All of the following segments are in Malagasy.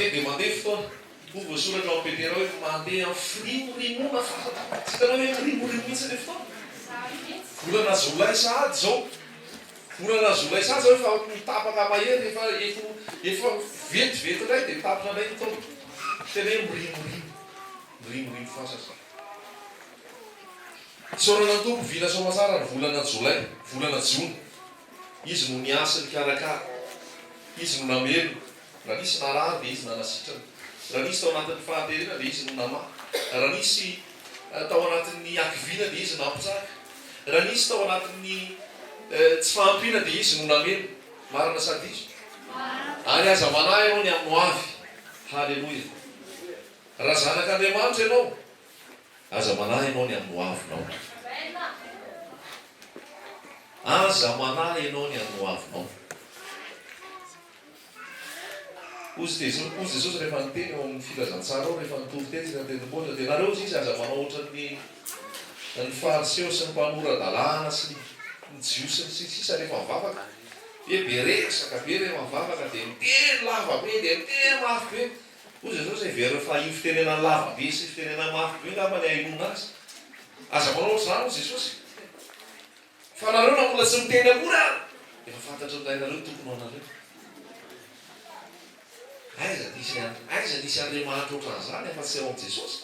Mandeha dia mandeha fotoana. Hoy voasoratra ao amin'ny Petera hoe mandeha amin'ny firimorimoana fatratra. Tsy hitanao hoe mirimorimo mihitsy ilay fotoana? Volana jolay sahady izao. Volana jolay sahady izao efa ho tapaka mahery, efa efa efa vetivety indray dia tapitra indray ny taona. Tena hoe mirimorimo. Mirimorimo fatratra. Isaorana ny Tompo, vita soamatsara ny volana jolay, volana jiona. Izy no niahy sy nikarakara. Izy no namelona. Raha nisy narary dia Izy nanasitrana. Raha nisy tao anatin'ny fahaterena dia Izy no namaha. Raha nisy tao anatin'ny hakiviana dia Izy nampitsahatra. Raha nisy tao anatin'ny tsy fahampiana dia Izy no nameno. Marina sa diso? Ary aza manahy ianao ny amin'ny ho avy. Haleloia. Raha zanak'Andriamanitra ianao, aza manahy ianao ny amin'ny ho avinao. Aza manahy ianao ny amin'ny ho avinao. Hozy Jesosy, hozy Jesosy rehefa niteny ao amin'ny filazantsara ao, rehefa nitory tetsy ny an-tendrombohitra, dia nareo hozy Izy aza manao ohatran'ny ny Fariseo sy ny mpanora-dalàna sy ny Jiosy sy ny sisa rehefa mivavaka. Dia be resaka be rehefa mivavaka, dia miteny lava be, dia miteny mafy be. Hozy Jesosy heveriny fa io fitenenana lava be sy fitenenana mafy be io angamba ny ahenoana azy. Aza manao ohatr'izany hozy Jesosy. Fa nareo na mbola tsy miteny akory ary efa fantatry ny rainareo ny tokony ho anareo. Aiza nisy aiza nisy Andriamanitra ohatran'izany afa-tsy ao amin'i Jesosy?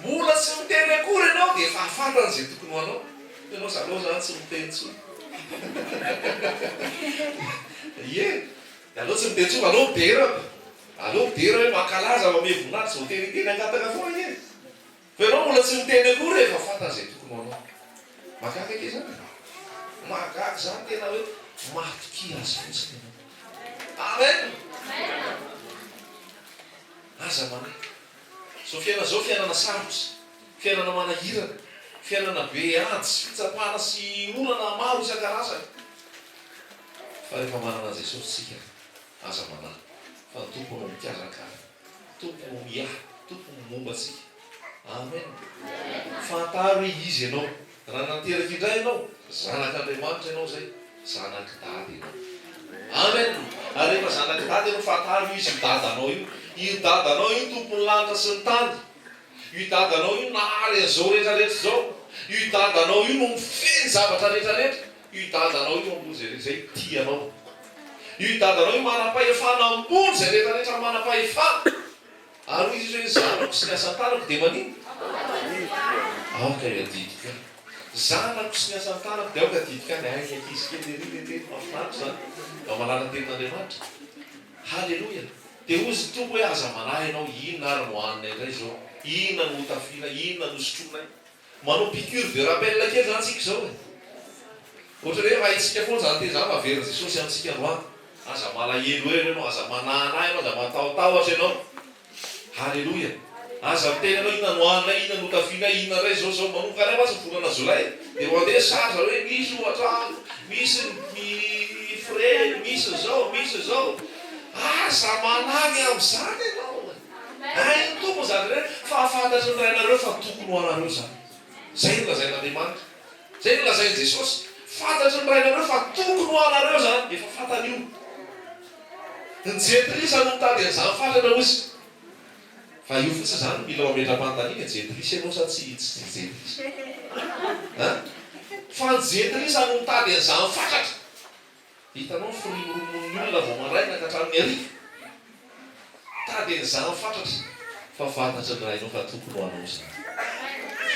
Mbola tsy miteny akory ianao dia efa fantany izay tokony ho anao. Ianao za aloha zany tsy miteny intsony. Ie, aleo tsy miteny intsony fa aleo midera. Aleo midera hoe mankalaza, mamehy voninahitra, tsy voatery hiteny hangataka foana anie. Fa ianao mbola tsy niteny akory efa fantany izay tokony ho anao. Mahagaga ange izany e! Mahagaga izany tena hoe matokia azy fotsiny ianao. Amen! Aza manahy. Izao fiainana izao fiainana sarotra, fiainana manahirana, fiainana be ady sy fitsapana sy olana maro isan-karazany. Fa rehefa manana an'i Jesosy isika, aza manahy fa ny Tompo no mikarakara. Tompo no miahy, Tompo no momba antsika. Amen. Fantaro hoe iza ianao. Raha nateraka indray ianao, zanak'Andriamanitra ianao izay, zanak'i Dada ianao. Amen. Ary rehefa zanak'i Dada ianao, fantaro io izy io Dadanao io. Io Dadanao io Tompon'ny lanitra sy ny tany. Io Dadanao io nahary an'izao rehetra rehetra izao. Io Dadanao io no mifehy ny zavatra rehetra rehetra. Io dadanao io ambony izay rehetra izay tia anao. Io dadanao io manam-pahefana ambony izay rehetra rehetra manam-pahefana. Ary hoy Jesosy hoe ny zanako sy ny asan-tanako dia maninona? Aoka hiadidiko ahy. Zanako sy ny asan-tanako dia aoka adidiko ahy. Hay ny ankizy kely ery le teny mahafinaritra izany. Mba mahalala ny tenin'Andriamanitra. Haleloia. Dia hozy ny Tompo hoe aza manahy ianao, inona ary no hohaninay indray izao? Inona no hotafiana? Inona no hosotroinay? Manao piqûre de rappel kely zany tsika izao e! Ohatran'ny hoe haintsika foana izany teny izany fa averin'i Jesosy amintsika androany. Aza malahelo ela ianao, aza manahanahy ianao, aza matahotahotra ianao. Haleloia! Aza miteny ianao inona no haninay, inona no hotafianay, inona indray izao izao. Manomboka any mantsy ny volana jolay dia vao handeha charge hoe misy hohatrano, misy ny frais, misy izao, misy izao. Aza manahy amin'izany ianao e! Hain'ny Tompo izany rehetra, fa fantatry ny Rainareo fa tokony ho anareo izany. Izay no lazain'Andriamanitra. Izay no lazain'i Jesosy. Fantatry ny Rainareo fa tokony ho anareo izany. Efa fantany io. Ny jentilisa no mitady an'izany fatratra hozy. Fa io fotsiny izany no mila mametra-panontaniana, jentilisa ianao sa tsy tsy jentilisa? An? Fa ny jentilisa no mitady an'izany fatratra. Hitanao ny firimorimoron'ny olona vao maraina ka hatramin'ny hariva? Tady an'izany fatratra fa fantatry ny Rainao fa tokony ho anao izany.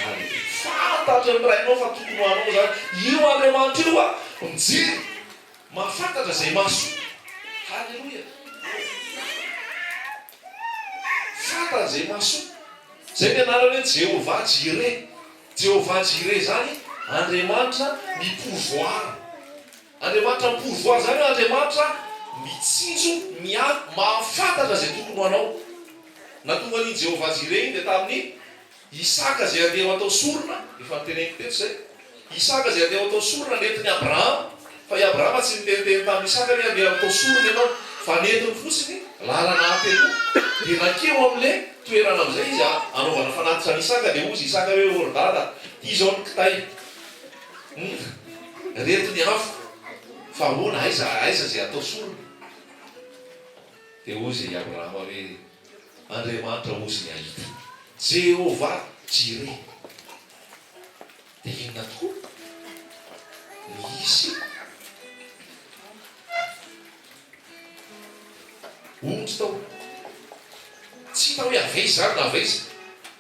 Aleloia. Fantatry ny Rainao fa tokony ho anao izany. Io Andriamanitra io a, mijery, mahafantatra izay mahasoa. Haleloia. Fantany izay mahasoa. Izay ny anarany hoe Jehovah Jireh. Jehovah Jireh izany, Andriamanitra mi-pourvoir. Andriamanitra mi-pourvoir izany hoe Andriamanitra mitsinjo, miahy, mahafantatra izay tokony ho anao. Nahatonga an'iny Jehovah Jireh iny dia tamin'i Isaka izay andeha ho atao sorona, efa noteneniko teto izay, Isaka izay andeha ho atao sorona nentin'i Abrahama, fa i Abrahama tsy niteniteny tamin'i Isaka hoe andeha ho atao sorona ianao, fa nentiny fotsiny lalana hateloa, dia nankeo amin'ilay toerana amin'izay izy hanaovana fanatitra an'i Isaka, dia hozy Isaka hoe, ô ry dada, ity izao ny kitay. Humm reto ny afo fa ahoana aiza aiza izay atao sorona? Dia hozy i Abrahama hoe, Andriamanitra hozy ny hahita. Jehovah Jireh. Dia inona tokoa? Nisy ondry tao. Tsy hita hoe avy aiza izany na avy aiza,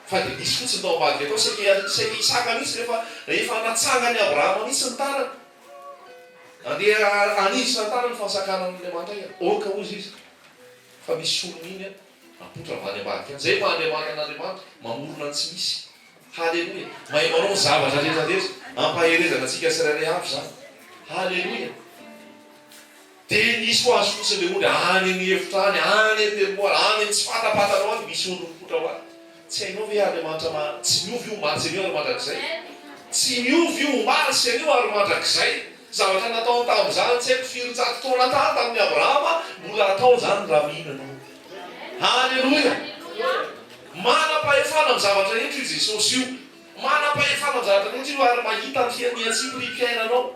fa dia nisy fotsiny tao ambadika tao, saika saika Isaka mihitsy rehefa rehefa natsangan'i Abrahama mihitsy ny tanany. Andeha haniditra ny tanany fa nisakanan'Andriamanitra ahy. Aoka hozy izy, fa misy olona iny apoitra avy any ambadika any. Izay maha Andriamanitra an'Andriamanitra, mamorona ny tsy misy. Haleloia! Mahay manao ny zavatra rehetra rehetra. Ampaherezana antsika tsirairay avy izany. Haleloia! Dia nisy ho azy fotsiny ilay ondry any amin'ny efitra any, any an-tendrombohitra, any amin'ny tsy fantapantanao any, misy ondry mipoitra ho any. Tsy hainao ve Andriamanitra ma, tsy miova io omaly sy anio ary mandrakizay? Tsy miova io omaly sy anio ary mandrakizay. Zavatra nataony tamin'izany tsy haiko firinjato taona tany tamin'i Abrahama, mbola ataony izany raha mino ianao. Haleloia! Manam-pahefana amin'ny zavatra rehetra io Jesosy io. Manam-pahefana amin'ny zavatra rehetra io ary mahita ny fiain'ny antsipiriam-piainanao.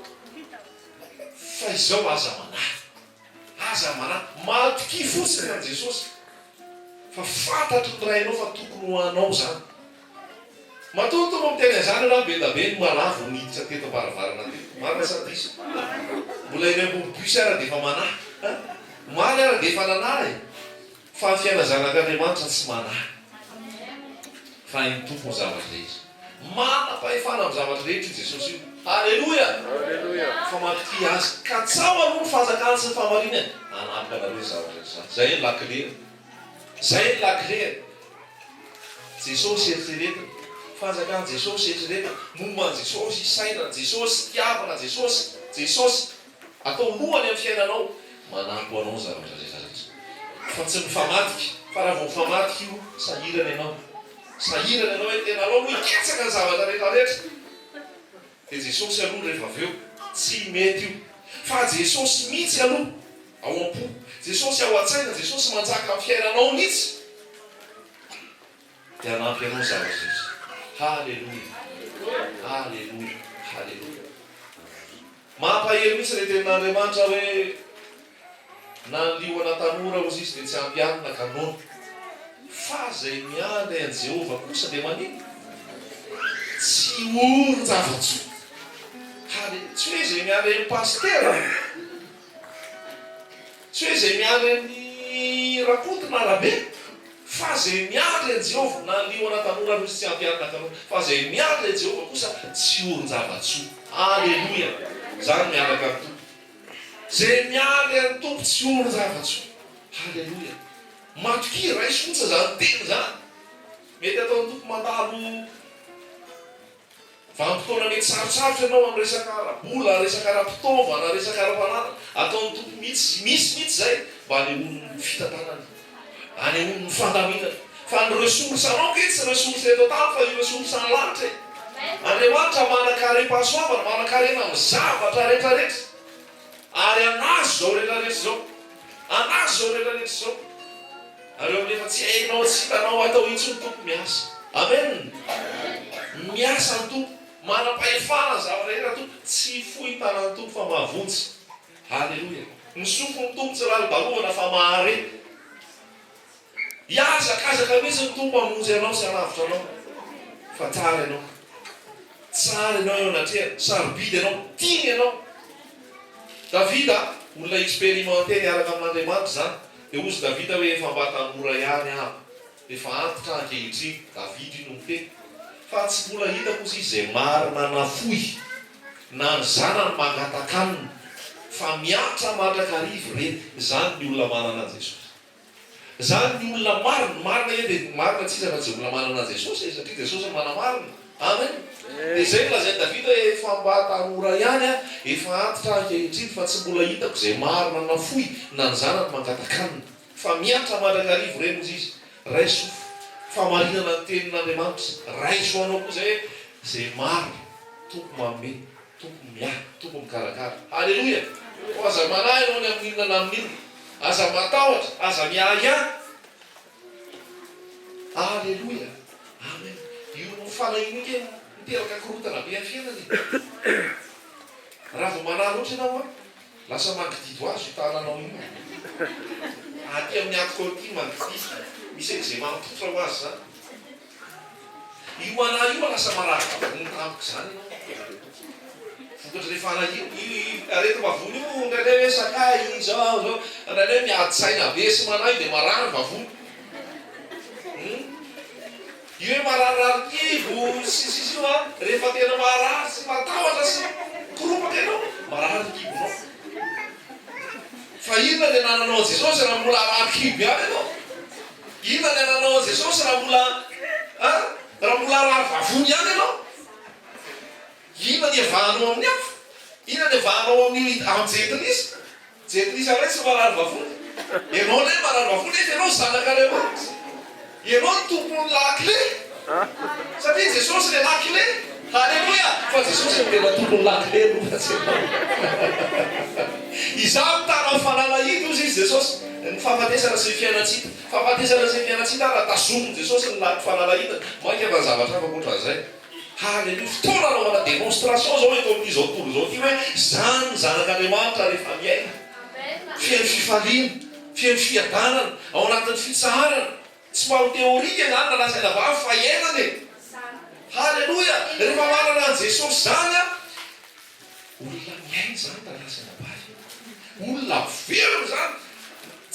Fa izao aza manahy. Aza manahy. Matokia fotsiny an'i Jesosy fa fantatry ny Rainao fa tokony ho anao izany. Matoa ny Tompo miteny an'izany ianao be da be no manahy vao niditra teto am-baravarana teto. Marina sa diso? Mbola eny ambony bus ara dia efa manahy. Omaly ara dia efa nanahy e. Fa ny fiaina zanak'Andriamanitra tsy manahy. Fa hain'ny Tompo ny zavatra rehetra. Manam-pahefana amin'ny zavatra rehetra io Jesosy io. Aleloia! Fa matokia Azy. Katsaho aloha ny fanjakany sy ny fahamarinany. Hanampy anareo izany zavatra rehetra izany. Izay ny lakile. Izay ny lakile. Jesosy eritreretina. Fanjakan'i Jesosy eritreretina. Momba an'i Jesosy isainana. Jesosy tiavina. Jesosy. Jesosy. Atao lohany amin'ny fiainanao, manampy ho anao ny zavatra rehetra rehetra. Fa tsy mifamadika, fa raha vao mifamadika io, sahirana ianao. Sahirana ianao hoe tena alao aloha hikatsaka ny zavatra rehetra rehetra. Dia Jesosy aloha rehefa avy eo. Tsy mety io. Fa Jesosy mihitsy aloha ao am-po. Jesosy ao an-tsaina, Jesosy manjaka amin'ny fiainanao mihitsy. Dia hanampy anao ny zavatra rehetra. Haleloia. Haleloia. Haleloia. Mampahery mihitsy ilay tenin'Andriamanitra hoe na ny liona tanora hozy izy dia tsy ampy hanina ka noana. Fa izay miandry an'i Jehovah kosa dia maninona? Tsy orin-java-tsoa. Hale, tsy hoe izay miandry an'i Pasitera, tsy hoe izay miandry an'i Rakoto na Rabe. Fa izay miandry an'i Jehovah, na ny liona tanora aza izy tsy ampy hanina tanora, fa izay miandry an'i Jehovah kosa tsy orin-java-tsoa. Aleloia! Izany miaraka amin'ny Tompo. Izay miandry an'ny Tompo tsy orin-java-tsoa. Aleloia! Matokia, raiso fotsiny izany teny izany. Mety ataon'ny Tompo mandalo. Vanim-potoana mety sarotsarotra ianao amin'ny resaka ara-bola, resaka ara-pitaovana, resaka ara-pananana. Ataon'ny Tompo mihitsy, misy mihitsy izay mba anehoany ny fitantanany, anehoany ny fandaminany. Fa ny ressource anao ange tsy ressource eto an-tany fa io ressource any lanitra e. Andriamanitra manan-karem-pahasoavana, manan-karena amin'ny zavatra rehetrarehetra. Ary an'Azy izao rehetrarehetra izao. An'Azy izao rehetrarehetra izao. Ary eo amin'ny efa tsy hainao, tsy hitanao atao intsony Tompo miasa. Amen! Miasa ny Tompo. Manam-pahefana ny zavatra rehetra Tompo. Tsy fohy tanan'ny Tompo fa mahavonjy. Haleloia! Ny sofin'ny Tompo tsy lalodalovana fa mahare. Hihazakazaka mihitsy ny Tompo hamonjy anao sy hanavotra anao. Fa tsara ianao. Tsara ianao eo anatrehany. Sarobidy ianao. Tiany ianao. Davida, olona expérimenté niaraka amin'Andriamanitra izany. Dia hozy Davida hoe efa mba tanora ihany aho. Efa antitra aho ankehitriny. Davida io no miteny. Fa tsy mbola hitako hozy izy izay marina nafoy. Na ny zanany mangataka-hanina. Fa miantra mandrakariva ireny. Izany ny olona manana an'i Jesosy. Zany ny olona marina, ny marina anie dia marina tsy iza fa tsy izay olona manana an'i Jesosy e, satria Jesosy no manamarina. Amen. Dia izay no lazain'i Davida hoe efa mba tanora ihany aho, efa antitra aho ankehitriny fa tsy mbola hitako izay marina nafoy na ny zanany mangata-kanina. Fa miantra mandrakarivo ireny hozy izy. Raiso fahamarinana ny tenin'Andriamanitra. Raiso ho anao koa izay hoe izay marina, Tompo manome. Tompo miahy, Tompo mikarakara. Haleloia! Koa aza manahy ianao ny amin'inona na amin'inona. Aza matahotra, aza miahiahy. Aleloia! Amen! Io fanahiana io nge miteraka korontana be amin'ny fiainana e. Raha vao manahy loatra ianao an, lasa mangididy ho azy io tananao io. Aty amin'ny atiko aty mangidihidy, misy eczema mipoitra ho azy izany. Io anahy io lasa marary vavony tampoka izany ianao. Vokatry ilay fanahiana. Io aretim-bavony io indraindray hoe sakay izao izao, indraindray miady saina be sy manahy dia marary vavony. Hum. Io hoe mararirary kibo sy ny sisa io an, rehefa tena marary sy matahotra sy mikoropaka ianao, marary ny kibonao. Fa inona ny anananao an'i Jesosy raha mbola harary kibo ihany ianao? Inona ny anananao an'i Jesosy raha mbola an, raha mbola harary vavony ihany ianao? Inona ny hiavahanao amin'ny hafa? Inona ny hiavahanao amin'ny amin'ny jentilisa? Jentilisa indray tsy marary vavony. Ianao indray marary vavony nefa ianao zanak'Andriamanitra. Ianao no tompon'ny lakile. Satria Jesosy ilay lakile. Haleloia! Fa Jesosy no tena tompon'ny lakile aloha fa tsy ianao. Izaho mitana ny fanalahidy hozy izy Jesosy. Ny fahafatesana sy ny fiainan-tsy hita. Fahafatesana sy ny fiainan-tsy hita ary tazomin'i Jesosy ny fanalahidiny. Mainka fa ny zavatra hafa ankoatran'izay. Haleloia! Fotoana anaovana démonstration zao eto amin'ity zao tontolo izao ity hoe zany ny zanak'Andriamanitra rehefa miaina. Feno fifaliana, feno fiadanana, ao anatin'ny fitsaharana. Tsy mba ho théorique izany na lazaina vavy fa iainana e! Haleloia! Rehefa manana an'i Jesosy zany an, Olona miaina izany tandrefasana bary. Olona velona izany.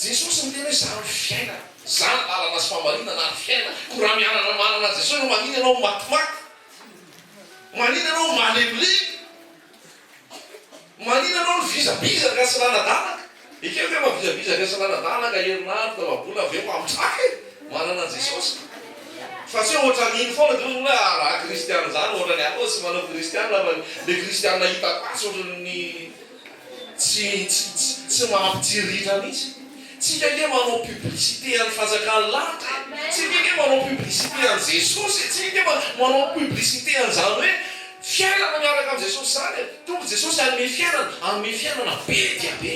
Jesosy niteny hoe izaho no fiainana, izaho no lalana sy fahamarinana ary fiainana. Koa raha mianana manana an'i Jesosy ianao manina ianao matimaty? Manina ianao malemilemy? Manina ianao nivizabizaka sy nanadanaka? Ekeko hoe mavizabizaka sy nanadanaka herinandro, tapa-bolana avy eo mitraka e! Manana an'i Jesosy. Fa tsy hoe ohatran'iny foana dia ohatran'ny hoe ah raha kristiana izany ohatran'ny aleo tsy manao kristiana fa le kristiana hitako azy ohatran'ny tsy tsy tsy mampitsiriritra mihitsy. Tsika ange manao publicité an'ny fanjakan'ny lanitra e! Tsika ange manao publicité an'i Jesosy e! Tsika ange manao publicité an'izany hoe fiainana miaraka amin'i Jesosy izany e! Tompo Jesosy hanome fiainana, hanome fiainana be dia be.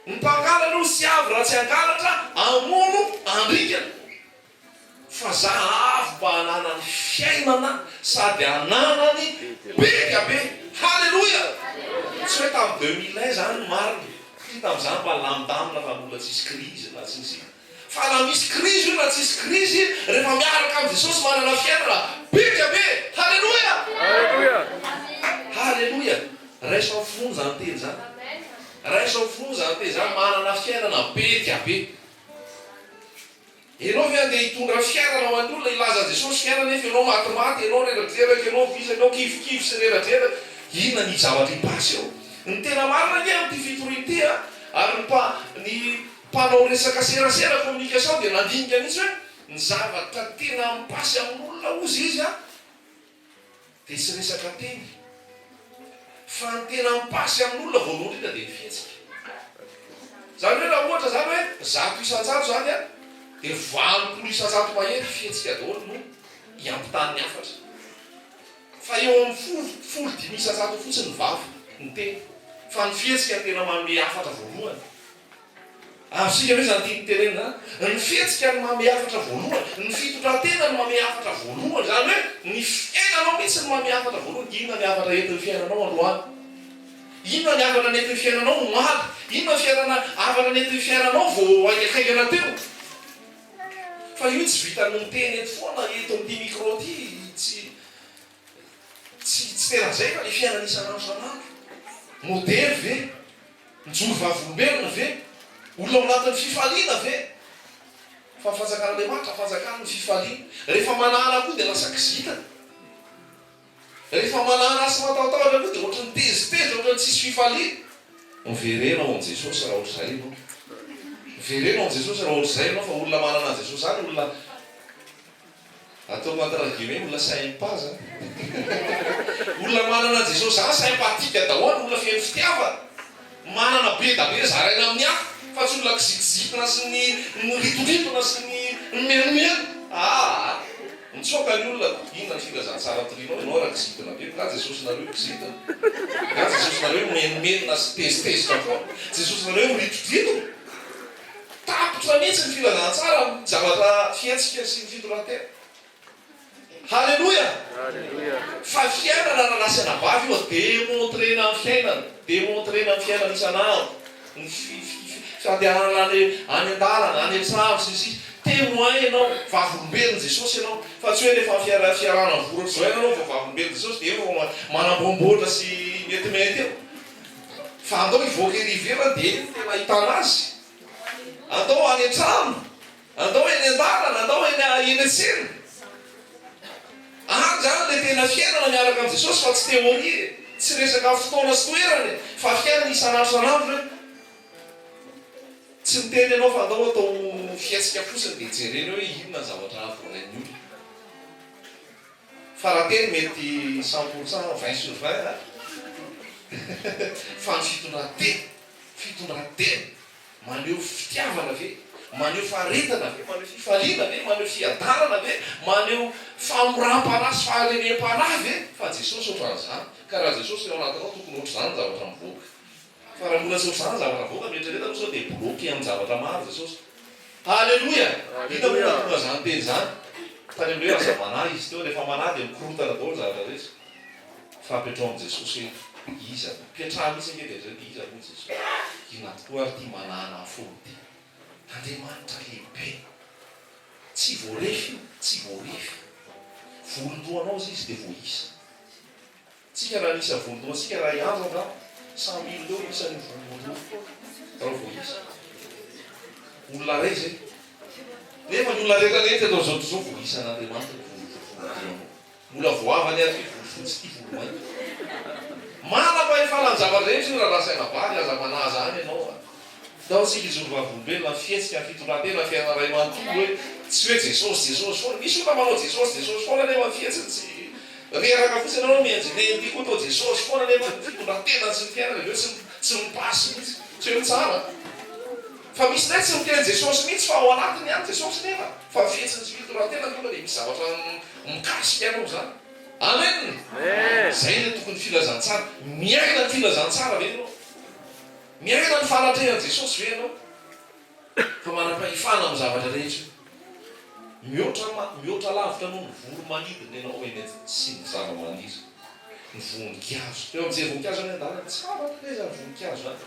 Ny mpangalatra aloha tsy avy raha tsy hangalatra, hamono, handringana. Fa za avy mba hananany fiainana sady hananany be dia be. Haleloia! Tsy hoe tamin'ny 2001 zany ny marina, satria tamin'izany mba nilamindamina fa mbola tsisy crise na tsy nisy. Fa na misy crise io na tsisy crise, rehefa miaraka amin'i Jesosy manana fiainana be dia be. Haleloia! Haleloia! Raiso amin'ny finoana izany teny izany. Raiso amin'ny finoana izany teny izany, manana fiainana be dia be. Ianao ve andeha hitondra fiainana ho an'ny olona, hilaza an'i Jesosy fiainana nefa ianao matimaty, ianao reradreraka, ianao vizana, ianao kivikivy sy reradreraka. Inona ny zavatra hi-passe eo? Ny tena marina ange amin'ity fitoriana ity an, ary ny mpa, ny mpanao resaka serasera, communication, dia nandinika mihitsy hoe ny zavatra tena mi-passe amin'olona hozy izy an, Dia tsy resaka teny. Fa ny tena mipasy amin'olona voalohany indrindra dia ny fihetsika. Izany hoe raha ohatra izany hoe 100% izany an, dia 80% mahery fihetsika daholo no hiampitan'ny hafatra. Fa eo amin'ny folo, folo 5% fotsiny ny vava, ny teny. Fa ny fihetsika no tena manome hafatra voalohany. Azontsika ve izany tiako tenenina izany? Ny fihetsika no manome hafatra voalohany, ny fitondran-tena no manome hafatra voalohany, izany hoe ny fiainanao mihitsy no manome hafatra voalohany. Inona ny hafatra entin'ny fiainanao androany? Inona ny hafatra nentin'ny fiainanao omaly? Inona ny fiainana hafatra nentin'ny fiainanao vao haingakaingana teo? Fa io tsy vitan'ny miteny eto foana eto amin'ity micro ity, tsy tsy tsy tena izay fa ilay fiainana isan'andro isan'andro. Modely ve? Mijoro vavolombelona ve? Olona ao anatin'ny fifaliana ve? Fa ny fanjakan'Andriamanitra fanjakan'ny fifaliana. Rehefa manana koa dia lasa kizitina. Rehefa manana sy matahotahotra koa dia ohatran'ny tezitezitra, ohatran'ny tsisy fifaliana. Miverena ao amin'i Jesosy raha ohatr'izay ianao. Miverena ao amin'i Jesosy raha ohatr'izay ianao fa olona manana an'i Jesosy izany olona Ataoko entre guillemets olona sympa zany. Olona manana an'i Jesosy zany sympathique daholo, olona feno fitiavana, manana be da be zaraina amin'ny hafa fa tsy olona kizikizitina sy ny miritorintona sy ny mimenomenona. Aa! Mitsoaka ny olona, inona ny filazantsara torianao ianao raha kizitina be? Nga Jesosinareo kizitina? Nga Jesosinareo mimenomenona sy tezitezitra foana? Jesosinareo miritodritona? Tapitra mihitsy ny filazantsara amin'ny zavatra fihetsika sy ny fitondran-tena. Haleloia! Fa fiainana rahalahy sy anabavy io a, demontrena amin'ny fiainana, demontrena amin'ny fiainana isan'andro, ny fi, fi, fi, Fandehanana any any an-dalana, any an-trano sy ny sisa. Témoin ianao, vavolombelon'i Jesosy ianao, fa tsy hoe rehefa fiara fiarahana mivory ohatr'izao ihany ianao vao vavolombelon'i Jesosy dia eo vao manamboamboatra sy metimety eo. Fa andao hivoaka ery ivelany dia eny no tena ahitana azy. Andao any an-trano, andao eny an-dalana, andao eny eny an-tsena. Any izany ilay tena fiainana miaraka amin'i Jesosy fa tsy théorie e, tsy resaka fotoana sy toerana e, fa fiainana isan'andro isan'andro hoe tsy miteny ianao fa andao atao fihetsika fotsiny dia jerena hoe inona ny zavatra voarain'ny olona. Fa raha teny mety 100 pour cent, 20 sur 20 an, fa ny fitondran-tena, fitondran-tena. Maneho fitiavana ve? Maneho faharetana ve? Maneho fifaliana ve? Maneho fiadanana ve? Maneho famoram-panahy sy fahalemem-panahy ve? Fa Jesosy ohatran'izany. Ka raha Jesosy no ao anatinao tokony ohatr'izany ny zavatra mivoaka. Fa raha mbola tsy ohatr'izany ny zavatra mivoaka, mieritrereta aloha sao dia bloqué amin'ny zavatra maro Jesosy. Haleloia! Hita moa nahatonga izany teny izany. Tany amin'ny hoe aza manahy izy teo. Rehefa manahy dia mikorontana daholo ny zavatra rehetra. Fa apetraho amin'i Jesosy hoe iza no. Petraho mihitsy ange dia eritrereto iza moa Jesosy. Inona tokoa ary ity manana fo ity. Andriamanitra lehibe. Tsy voarefy io, tsy voarefy. Volon-dohanao aza izy dia voaisa. Tsika raha ny isa volon-dohantsika raha hiandro angamba, samy ilo eo ny isan'io volon-doha raha voaisa. Olona iray izay. Nefa ny olona rehetra rehetra eto amin'izao tontolo izao voaisan'Andriamanitra ny volon-dohanao. Mbola voavany ary ity volo fotsy ity volo mainty. Manam-pahefana ny zava-drehetra io rahalahy sy anabavy, aza manahy zany ianao a. Ndao tsika hijoro vavolombelona ny fihetsika, ny fitondran-tena, ny fiainana iray manontolo hoe tsy hoe Jesosy, Jesosy foana. Misy olona manao Jesosy, Jesosy foana nefa ny fihetsiny tsy reraka fotsiny ianao mienjenenjy ity koa toa Jesosy foana nefa ny fitondran-tenany sy ny fiainany avy eo tsy tsy mi-passe mihitsy. Tsy hoe tsara. Fa misy indray tsy miteny Jesosy mihitsy fa ao anatiny ihany Jesosy nefa fa ny fihetsiny sy fitondran-tenany tonga dia misy zavatra mikasika anao izany. Amen! Izay no tokony filazantsara. Miaina ny filazantsara ve ianao? Miaina ny fanatrehan'i Jesosy ve ianao? Fa manam-pahefana amin'ny zavatra rehetra io. Mihoatra mihoatra lavitra noho ny voro-manidina ianao eny sy ny zava-maniry. Ny voninkazo. Rehefa mijery voninkazo any an-dalana, tsara tokoa izany voninkazo izany.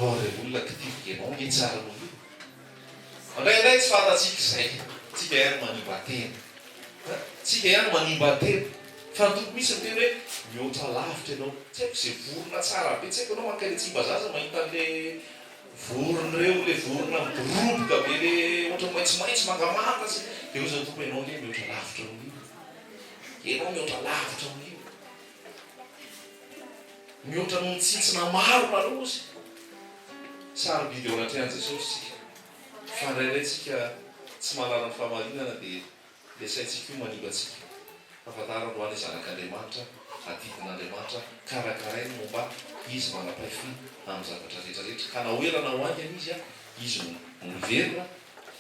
Oh ry olona kitivo ianao ange tsara noho io. Indraindray tsy fantatsika izay. Tsika ihany manimba tena. Tsika ihany manimba tena. Fa ny Tompo mihitsy miteny hoe mihoatra lavitra ianao. Tsy haiko izay vorona tsara be, tsy haiko ianao mankany Tsimbazaza mahita an'ilay vorona ireo, ilay vorona midoroboka be ilay ohatran'ny maitsomaitso, mangamanga sy. Dia hoy izany Tompo ianao ange mihoatra lavitra noho io. Ianao mihoatra lavitra noho io. Mihoatra noho ny tsintsina maro naloha izy. Sarobidy eo anatrehan'i Jesosy isika. Fa indraindray isika tsy mahalala ny fahamarinana dia ilay saintsika io manimba antsika. Fa fantaro androany zanak'Andriamanitra, adidin'Andriamanitra, karakarainy momba Izy manam-pahefana amin'ny zavatra rehetra rehetra. Ka na ho ela na ho haingana Izy, Izy no miverina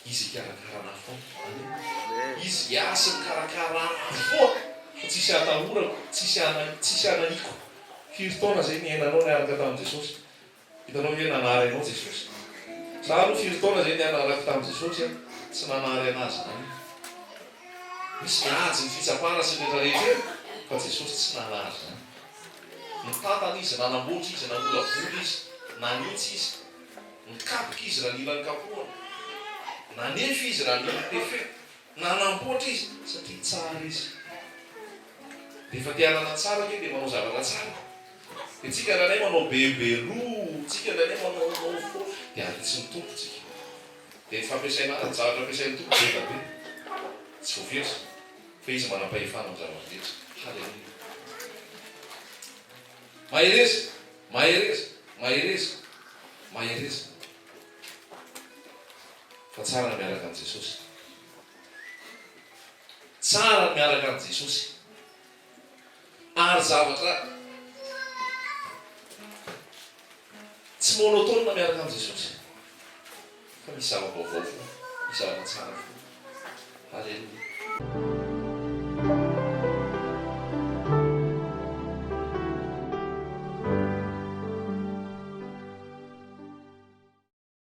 Izy hikarakara anah foana. Amen. Izy hiasa mikarakara anah foana. Fa tsisy atahorako, tsisy ana, tsisy anahiko. Firy taona zay niainanao niaraka tamin'i Jesosy? Hitanao ve nanary anao Jesosy? Za aloha firy taona zay nianarako tamin'i Jesosy an, tsy nanary anah zany. Misy ny ady, ny fitsapana sy ny rehetra rehetra eny, fa Jesosy tsy nanary zany. Nitantana Izy, nanamboatra Izy, namolavola Izy, nanitsy Izy. Nikapoka izy raha nila nikapohana. Nanefy izy raha nila notefena. Nanamboatra izy satria tsara izy. Rehefa te hanana tsara ange dia manao zavatra tsara. Dia tsika indraindray manao bebe loha, tsika indraindray manaonao foana, dia ahitsin'ny Tompo tsika. Dia ny fampiasaina, ny zavatra ampiasain'ny Tompo be dia be. Tsy voafetra. Fa izy manam-pahefana amin'ny zavatra rehetra. Haleloia. Mahereza! Mahereza! Mahereza! Mahereza! Fa tsara ny miaraka amin'i Jesosy. Tsara ny miaraka amin'i Jesosy. Ary zavatra tsy monotone miaraka amin'i Jesosy. Fa misy zava-baovao foana, misy zavatra tsara foana. Haleloia.